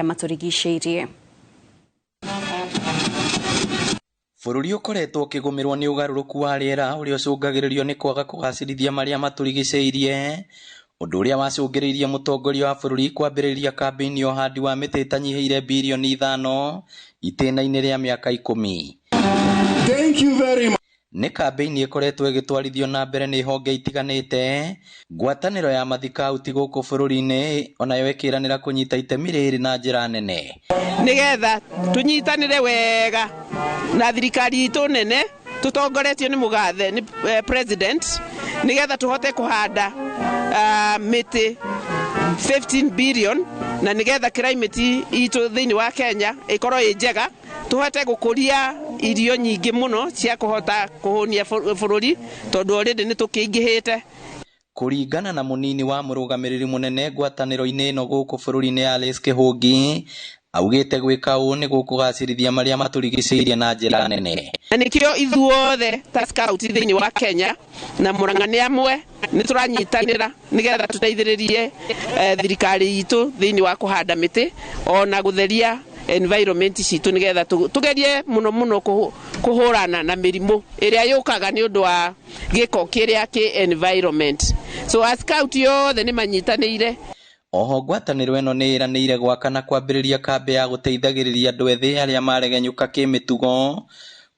Matũrigicĩirie. Bũrũri ũkoretwo ũkĩgũmĩrwo nĩ ũgarũrũku wa rĩera ũrĩa ũcũngagĩrĩrio nĩ kwaga kũgacĩrithia marĩa matũrigicĩirie, ũndũ ũrĩa wacũngĩrĩirie mũtongoria wa bũrũri kwambĩrĩria kambĩini ya ũhandi wa mĩtĩ ĩtanyihĩire birioni 5 itĩna-inĩ rĩa mĩaka 10. Thank you very much. Nĩ kambĩini ĩkoretwo ĩgĩtwarithio na mbere nĩ honge itiganĩte, ngwatanĩro ya mathikauti gũkũ bũrũri-inĩ onayo ĩkĩranĩra kũnyita itemi rĩrĩ na njĩra nene. Nigetha tunyitanire wega na thirikari itũ nene tutongoretio nĩ mũgathe nĩ president, nigetha tuhote kũhanda mĩtĩ 15 billion, na nigetha climate itũ thĩinĩ wa Kenya ĩkorwo ĩ njega, tuhote gũkũria irio nyingĩ mũno cia kũhota kũhũnia bũrũri, tondũ already nĩ tũkĩingĩhĩte. Kũringana na mũnini wa mũrũgamĩrĩri mũnene ngwatanĩro-inĩ ĩno gũkũ bũrũri-inĩ Alice Kĩhũngi, augĩte gwĩka ũũ nĩ gũkũgacĩrithia marĩa matũrigicĩirie na njĩra nene. Na nĩkĩo ithuothe ta scout thĩinĩ wa Kenya na Murang'a nĩ amwe nĩ tũranyitanĩra nĩgetha tũteithĩrĩrie thirikari itũ thĩinĩ wa kũhanda mĩtĩ ona gũtheria environment citũ, nĩgetha tũgerie mũno mũno kũhũrana na mĩrimũ ĩrĩa yũkaga nĩ ũndũ wa gĩko kĩrĩa kĩ environment. So a scout yothe nĩ manyitanĩire. Oho ngwatanĩro ĩno nĩ ĩranĩire gwaka na kwambĩrĩria kambĩ ya gũteithagĩrĩria andũ ethĩ arĩa maregenyũka kĩmĩtugo,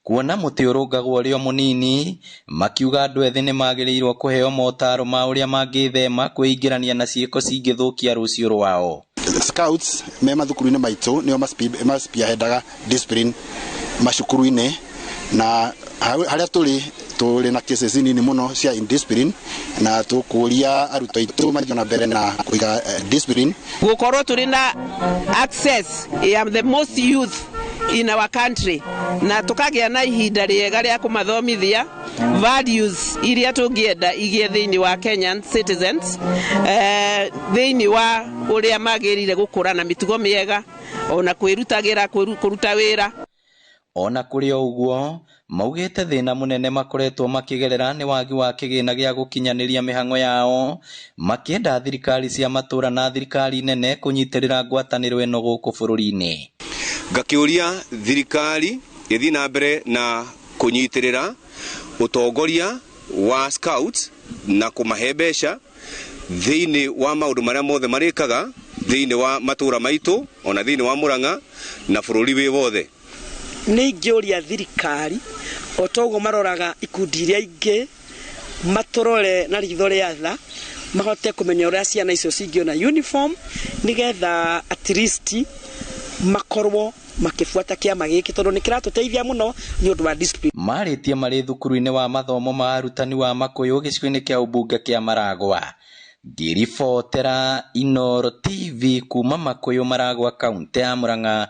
kuona mũtĩ ũrũngagwo ũrĩ o mũnini, makiuga andũ ethĩ nĩ magĩrĩirwo kũheo motaro ma ũrĩa mangĩthema kwĩingĩrania na ciĩko cingĩthũkia rũciũ rwao. Scouts me mathukuru-inĩ maitũ nĩo maspiahendaga discipline macukuru-inĩ, na harĩa tũrĩ tũrĩ na cases nini mũno cia indiscipline, na tũkũria arutwo aitũ mathiĩ na mbere na kũiga discipline. Gũkorwo tũrĩ na access ya the most youth in our country, na tũkagĩa na ihinda rĩega rĩa kũmathomithia values iria tũngĩenda igĩe thĩinĩ wa Kenyan citizens, thĩinĩ wa ũrĩa magĩrĩire gũkũra na mĩtugo mĩega ona kwĩrutagĩra kũruta wĩra. Ona kũrĩ o ũguo, maugĩte thĩna mũnene makoretwo makĩgerera nĩ wagi wa kĩgĩna gĩa gũkinyanĩria mĩhang'o yao, makĩenda thirikari cia matũra na thirikari nene kũnyitĩrĩra ngwatanĩro ĩno gũkũ bũrũri-inĩ. Ngakĩũria thirikari ĩthiĩ na mbere na kũnyitĩrĩra ũtongoria wa scouts na kũmahe mbeca thĩinĩ wa maũndũ marĩa mothe marĩkaga thĩinĩ wa matũra maitũ ona thĩinĩ wa Murang'a na bũrũri wĩ wothe. Nĩ ingĩũria thirikari o ta ũguo maroraga ikundi iria ingĩ, matũrore na ritho rĩa tha, mahote kũmenya ũrĩa ciana icio cingĩona uniform, nĩgetha at least makorwo makĩbuata kĩama gĩkĩ, tondũ nĩ kĩratũteithia mũno nĩ ũndũ wa discipline. Marĩtie marĩ thukuru-inĩ wa mathomo ma arutani wa Makũyũ gĩcigo-inĩ kĩa ũmbunge kĩa Maragwa. Ngĩribotera Inooro TV kuma Makũyũ, Maragwa, kaunti ya Murang'a.